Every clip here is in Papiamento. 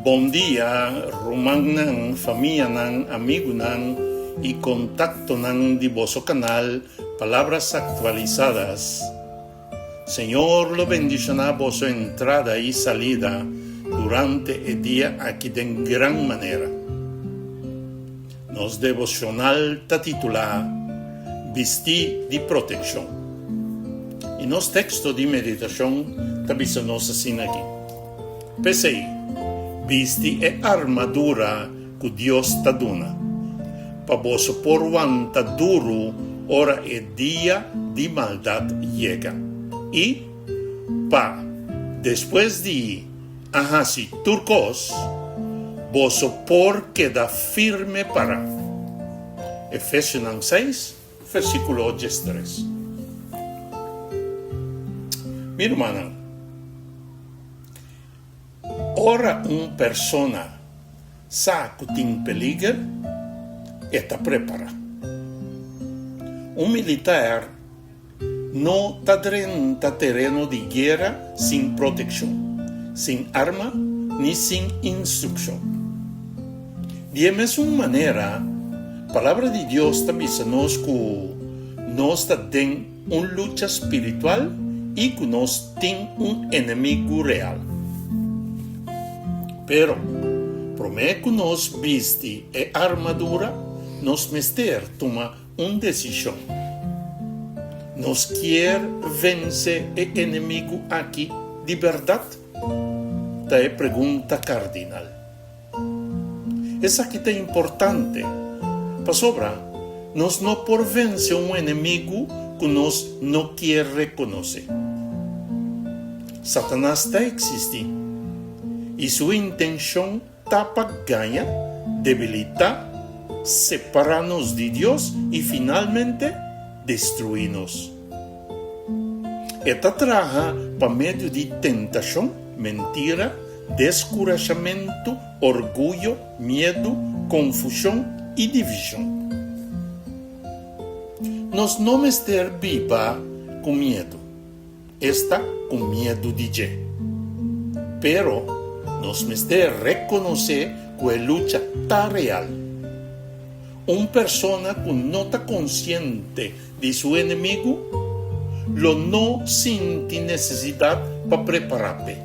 Bon dia rumannan, famianan, amigunan y contactonan di boso canal Palabras Actualizadas. Señor lo bendiciona boso entrada y salida durante e dia aki den gran manera. Nos devocional ta titula Bisti di Proteccion. Y nos texto di meditacion ta bisa nos asina aki, P'esei, bisti e armadura ku Dios ta duna, pa boso por wanta duru ora e dia di maldat yega, i pa, despues di a hasi tur kos, boso por keda firme pará. Efesionan seis, versíkulo diestres. Mi rumannan, ora un persona sa ku tin peliger, e ta prepará. Un militar no ta drenta tereno di guera sin protekshon, sin arma ni sin instrukshon. Di e mesun manera, Palabra di Dios ta bisa nos ku nos ta den un lucha spiritual i ku nos tin un enemigu real. Pero, promé ku nos bisti e armadura, nos mester tuma un desishon. Nos kier vense e enemigu aki di bèrdat? Ta e pregunta kardinal. Esaki ta importante pasobra nos no por vense un enemigu ku nos no kier rekonosé. Satanas ta eksistí i su intenshon ta pa gaña, debilitá, separá nos di Dios i finalmente destruí nos. E ta traha pa medio di tentashon, mentira, Deskurashamentu, orguyo, miedu, konfushon i divishon. Nos no mester biba ku miedu, esta ku miedu di dje. Pero nos mester rekonosé ku e lucha ta real. Un persona ku no ta konsiente di su enemigu lo no sinti nesesidat pa prepará p'e.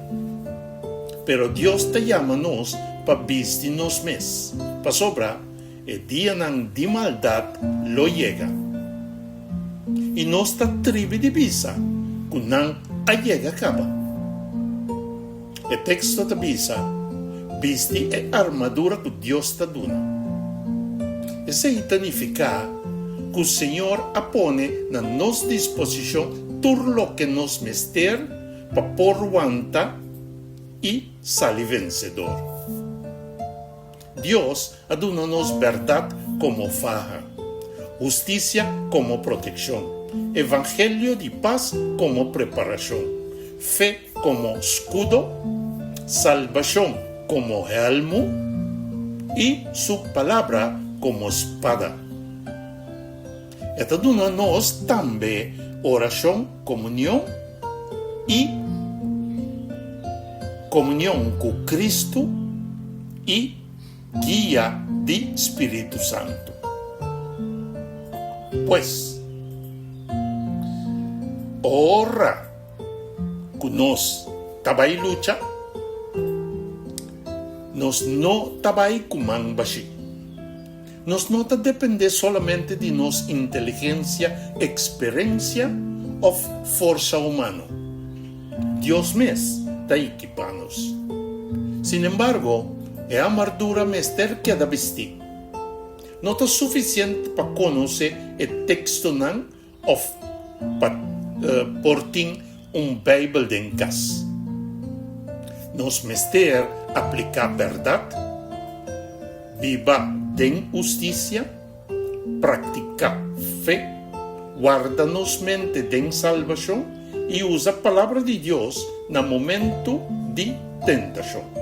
Pero Dios ta yama nos pa bisti nos mes, pasobra e dianan di maldat lo yega. I nos ta tribi di bisa ku nan a yega kaba. E teksto ta bisa, Bisti e armadura ku Dios ta duna. Esei ta nifiká ku Señor a pone na nos disposishon tur loke nos mester pa por wanta i sali vensedor. Dios a duna nos bèrdat komo faha, hustisia komo protekshon, evangelio di pas komo preparashon, fe komo skudo, salbashon komo hèlmu i su Palabra komo spada. E ta duna nos tambe orashon, komunion i komunion ku Kristu i guia di Spiritu Santu. Pues, ora ku nos ta bai lucha, nos no ta bai ku man bashí. Nos no ta dependé solamente di nos inteligensia, eksperensia òf forsa humano. Dios mes ta ekipá nos. Sinembargo, e amardura mester keda bistí. No ta sufisiente pa konosé e tekstonan Of pa por tin un Bijbel den kas. Nos mester apliká bèrdat, biba den hustisia, praktiká fe, warda nos mente den salbashon i usa Palabra di Dios na momentu di tentashon.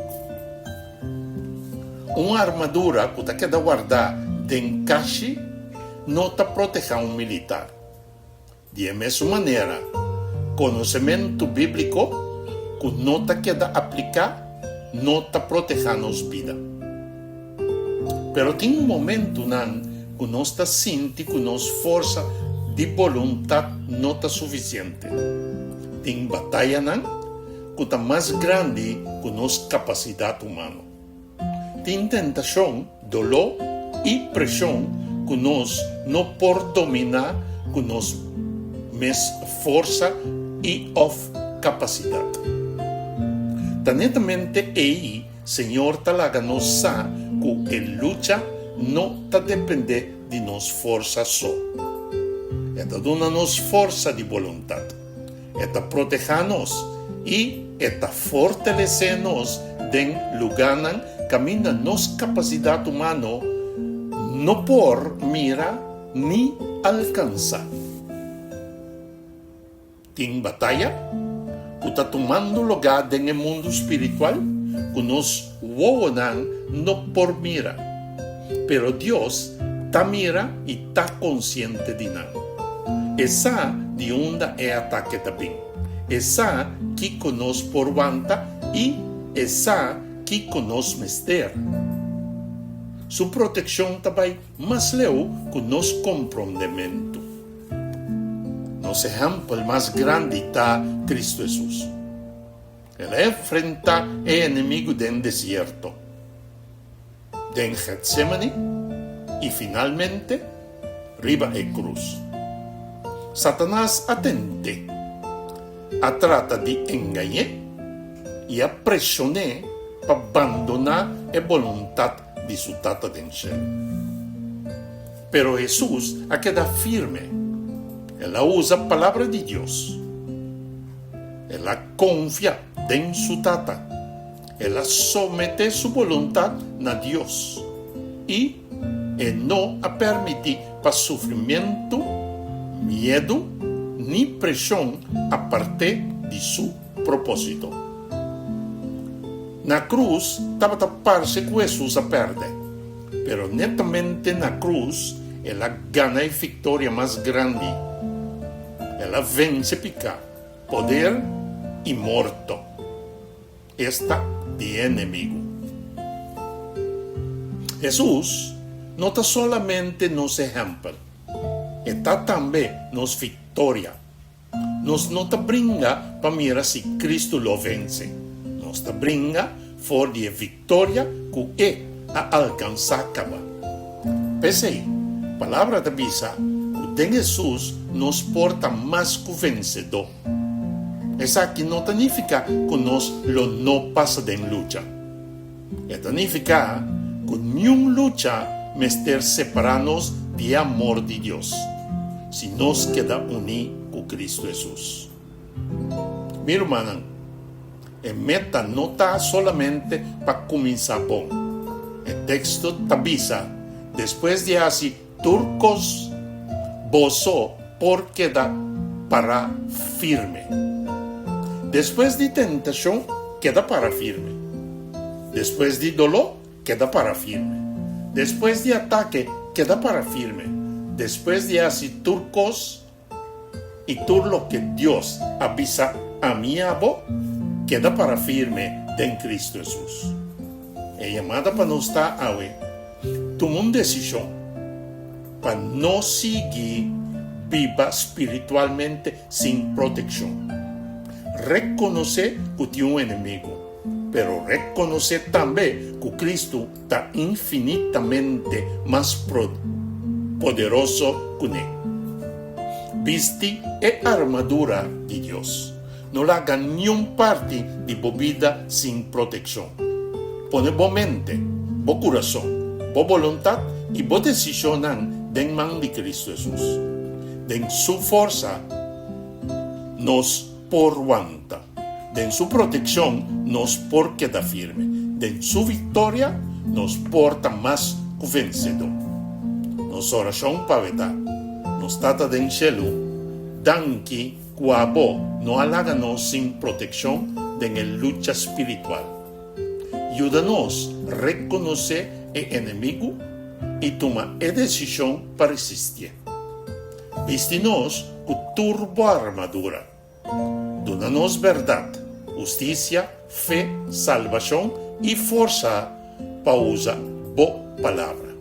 Un armadura ku ta keda wardá den kashi no ta protehá un militar. Di e mesun manera, konosementu bíbliko ku no ta keda apliká no ta protehá nos bida. Pero tin momentunan ku nos ta sinti ku nos forsa di boluntat no ta sufisiente. Tin batayanan ku ta mas grandi ku nos kapasidat humano. Tin tentashon, doló i preshon ku nos no por dominá ku nos mes forsa i òf kapasidat. Ta netamente ei Señor ta laga nos sa ku e lucha no ta dependé di nos forsa so. E ta duna nos forsa di boluntat, e ta protehá nos i e ta fortalesé nos den lugánan kaminda nos kapasidat humano no por mira ni alkansá. Tin bataya ku ta tumando lugá den e mundu spiritual ku nos wowonan no por mira, pero Dios ta mira i ta konsiente di nan. E sa di unda e atake ta bin, e sa kiko nos por wanta i e sa kiko nos mester. Su protekshon ta bai mas leu ku nos komprondementu. Nos ehèmpel mas grandi ta Kristu Hesus. El a enfrentá e enemigu den desierto, den Getsémani i finalmente riba e krus. Satanas a tent'é, a trata di engañ'é i a preshon'é pa bandoná e boluntat di su Tata den shelu. Pero Hesus a keda firme. El a usa Palabra di Dios. El a konfia den su Tata. El a someté su boluntat na Dios i e no a permití pa sufrimentu, miedu ni preshon apart'é di su propósito. Na krus tabata parse ku Hesus a pèrdè. Pero netamente na krus el a gana e viktoria mas grandi. El a vense piká, poder i morto, esta di e enemigu. Hesus no ta solamente nos ehèmpel, e ta tambe nos viktoria. Nos no ta bringa pa mira si Cristo lo vence. Nos ta bringa for di e victoria cu E a alcansa caba. P'esey, Palabra ta bisa cu den Jesus nos por ta mas cu vencedó. Esaki no ta nifica cu nos lo no pasa den lucha. E ta nifiká ku niun lucha mester separá nos di e amor di Dios, si nos keda uní ku Kristu Hesus. Mi rumannan, e meta no ta solamente pa kuminsá bon. E teksto ta bisa, Despues di hasi tur kos, boso por keda pará firme. Despues di tentashon, keda pará firme. Despues di doló, keda pará firme. Despues di atake, keda pará firme. Despues di hasi tur kos i tur loke Dios a bisa ami i abo, keda pará firme den Kristu Hesus. E yamada pa nos ta awe, tuma un desishon pa no sigui biba spiritualmente sin protekshon. Rekonosé ku tin un enemigu, pero rekonosé tambe ku Kristu ta infinitamente mas poderoso kuné. Bisti e armadura di Dios. No laga niun parti di bo bida sin protekshon. Pone bo mente, bo kurason, bo boluntat i bo desishonnan den man di Kristu Hesus. Den Su forsa nos por wanta. Den Su protekshon nos por keda firme. Den Su viktoria nos por ta mas ku vensedó. Nos orashon pa weta, Nos Tata den shelu, danki ku abo no a laga nos sin protekshon den e lucha spiritual. Yuda nos rekonosé e enemigu i tuma e desishon pa resistié. Bisti nos ku tur bo armadura. Duna nos bèrdat, hustisia, fe, salbashon i forsa pa usa bo Palabra.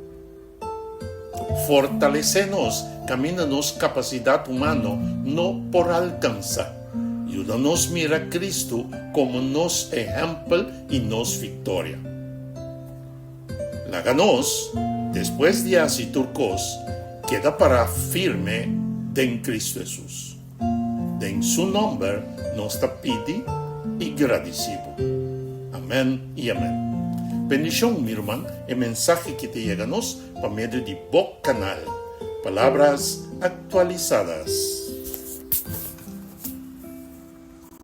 Fortalesé nos kaminda nos kapasidat humano no por alkansá. Yuda nos mira Kristu komo nos ehèmpel i nos viktoria. Laga nos, despues di hasi tur kos, keda pará firme den Kristu Hesus. Den Su nòmber nos ta pidi i gradisí Bo. Amèn i amèn. Bendishon, mi ruman, e mensahe ki ta yega nos pa medio di bo kanal, Palabras Actualizadas.